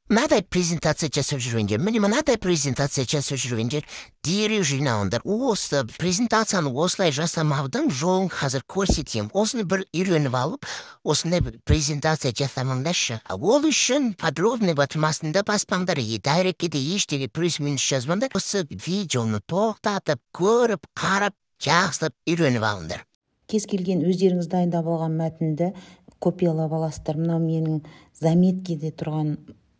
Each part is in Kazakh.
Мынадай презентация жасап жүргенде, міне, мынадай презентация жасап жүргенде, дереу жинауыңдар. Осы презентацияны осылай жасамаудың жолын қазір көрсетемін. Осыны бір үйреніп алып, осындай бір презентация жасамаңдаршы. Ол үшін «Подробный» батырмасында баспаңдар и директке де ештеңе плюс минус жазбаңдар. Осы видеоны тоқтатып, көріп, қарап, жақсылап үйреніп алыңдар. Кез келген өздеріңіз дайындап алған мәтінді копиялап аласыздар. Мынау менің заметкеде тұрған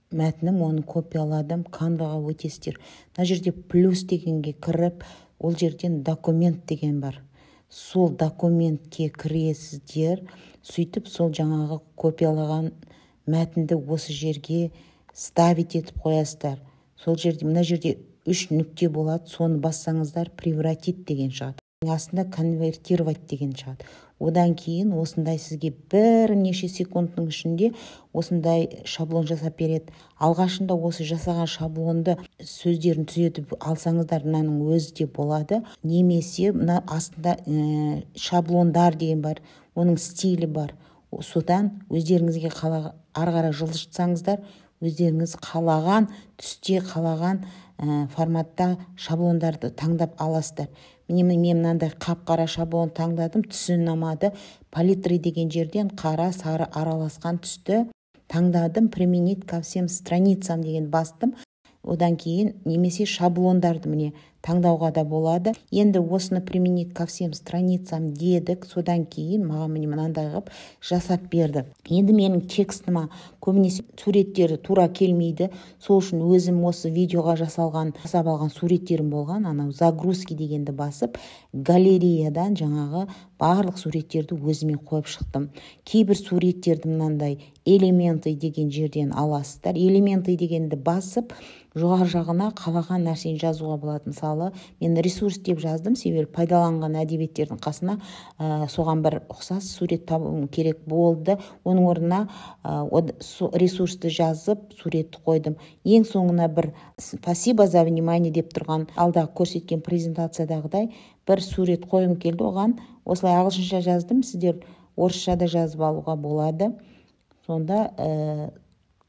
мәтінім, оны копияладым. Канваға өтесіздер. Мына жерде плюс дегенге кіріп, ол жерден «Документ» деген бар, сол документке кіресіздер. Сөйтіп, сол жаңағы копиялаған мәтінді осы жерге ставить етіп қоясыздар. Сол жерде, мына жерде үш нүкте болады, соны бассаңыздар, «Превратить» деген шығады, астында «Конвертировать» деген шығады. Одан кейін осындай сізге бірнеше секундтың ішінде осындай шаблон жасап береді. Алғашында осы жасаған шаблонды сөздерін түзетіп алсаңыздар, мынаның өзі де болады. Немесе мына астында «Шаблондар» деген бар, оның стилі бар. Содан өздеріңізге қала, ары қарай жылжытсаңыздар, өздеріңіз қалаған түсте, қалаған форматта шаблондарды таңдап аласыздар. Міне, мен мынандай қап қара шаблон таңдадым, түсі ұнамады. «Палитры» деген жерден қара, сары араласқан түсті таңдадым. «Применить ко всем страницам» деген бастым. Одан кейін немесе шаблондарды, міне, таңдауға да болады. Енді осыны «Применить ко всем страницам» дедік. Содан кейін маған, міне, мынандай қылып жасап берді. Енді менің текстіма көбінесе суреттері тура келмейді. Сол үшін өзім осы видеоға жасалған, жасап алған суреттерім болған. Анау «Загрузки» дегенді басып, галереядан жаңағы барлық суреттерді өзіме қойып шықтым. Кейбір суреттерді мынандай «Элементы» деген жерден аласыздар. «Элементы» дегенді басып, жоғары жағына қалаған нәрсені жазуға болады. Мысалы, мен «Ресурс» деп жаздым, себебі пайдаланған әдебиеттердің қасына соған бір ұқсас сурет табуым керек болды. Оның орнына ресурсты жазып, суретті қойдым. Ең соңына бір «Спасибо за внимание» деп тұрған, алдағы көрсеткен презентациядағыдай бір сурет қойғым келді. Оған осылай ағылшынша жаздым, сіздер орысша да жазып алуға болады. Сонда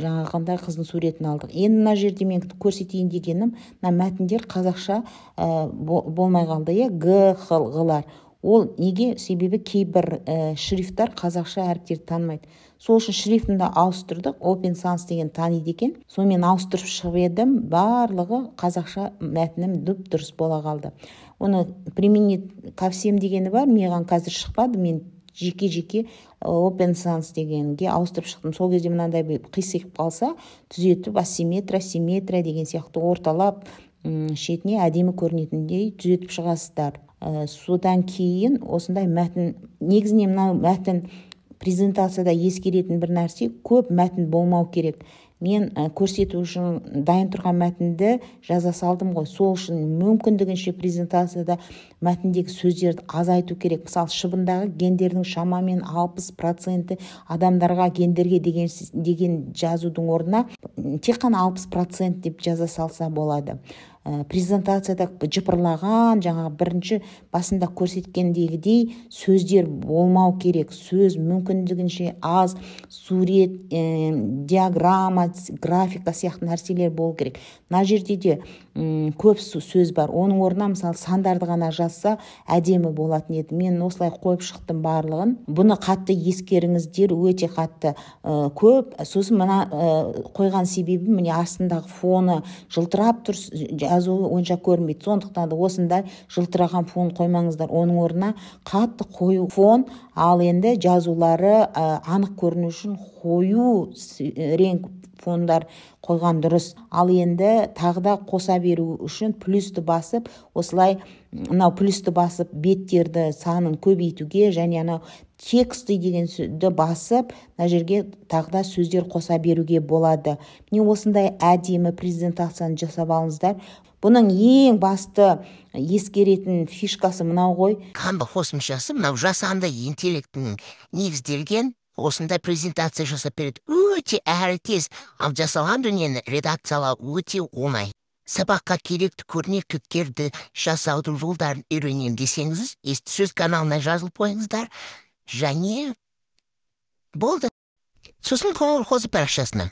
жаңағындай қыздың суретін алдық. Енді мына жерде мен көрсетейін дегенім, мына мәтіндер қазақша болмай қалды, иә, г, х, ғ-лар. Ол неге? Себебі кейбір шрифттар қазақша әріптерді танымайды. Сол үшін шрифтін де ауыстырдық. Open Sans деген таниды екен, сонымен ауыстырып шығып едім, барлығы қазақша мәтінім дұп дұрыс бола қалды. Оны «Применить ко всем» дегені бар, маған қазір шықпады. Мен жеке жеке Open Sans дегенге ауыстырып шықтым. Сол кезде мынандай бір қисайып қалса, түзетіп, асимметрия, симметрия деген сияқты орталап, шетіне әдемі көрінетіндей түзетіп шығасыздар. Содан кейін осындай мәтін. Негізінен мынау мәтін презентацияда ескеретін бір нәрсе: көп мәтін болмау керек. Мен көрсету үшін дайын тұрған мәтінді жаза салдым ғой. Сол үшін мүмкіндігінше презентацияда мәтіндегі сөздерді азайту керек. Мысалы, шыбындағы гендердің шамамен 60%-і адамдарға гендерге деген жазудың орнына тек қана 60% деп жаза салса болады. Презентацияда жыпырлаған, жаңағы бірінші басында көрсеткендегідей сөздер болмау керек. Сөз мүмкіндігінше аз, сурет, диаграмма, графика сияқты нәрселер болу керек. Мына жерде де көп сөз бар. Оның орнына, мысалы, сандарды ғана жазса, әдемі болатын еді. Мен осылай қойып шықтым барлығын. Бұны қатты ескеріңіздер, өте қатты көп. Сосын мына қойған себебім, міне, астындағы фоны жылтырап тұр, жазуы онша көрінбейді. Сондықтан да осындай жылтыраған фон қоймаңыздар, оның орнына қатты қою фон, ал енді жазулары анық көріну үшін қою рең фондар қойған дұрыс. Ал енді тағы да қоса беру үшін плюсті басып, осылай мынау плюсті басып, беттерді санын көбейтуге және анау «Тексты» дегенді басып, мына жерге тағы да сөздер қоса беруге болады. Міне, осындай әдемі презентацияны жасап алыңыздар. Бұның ең басты ескеретін фишкасы мынау ғой. Canva қосымшасы мынау жасанды интеллектінің негізделген осындай презентация жасап береді. Өте әрі тез, ал жасалған дүниені редакциялау өте оңай. Сабаққа керекті көрнекіліктерді жасаудың жолдарын үйренемін десеңіз, Есті сөз каналына жазылып қойыңыздар және болды. Сосын қоңыр қозы парақшасына.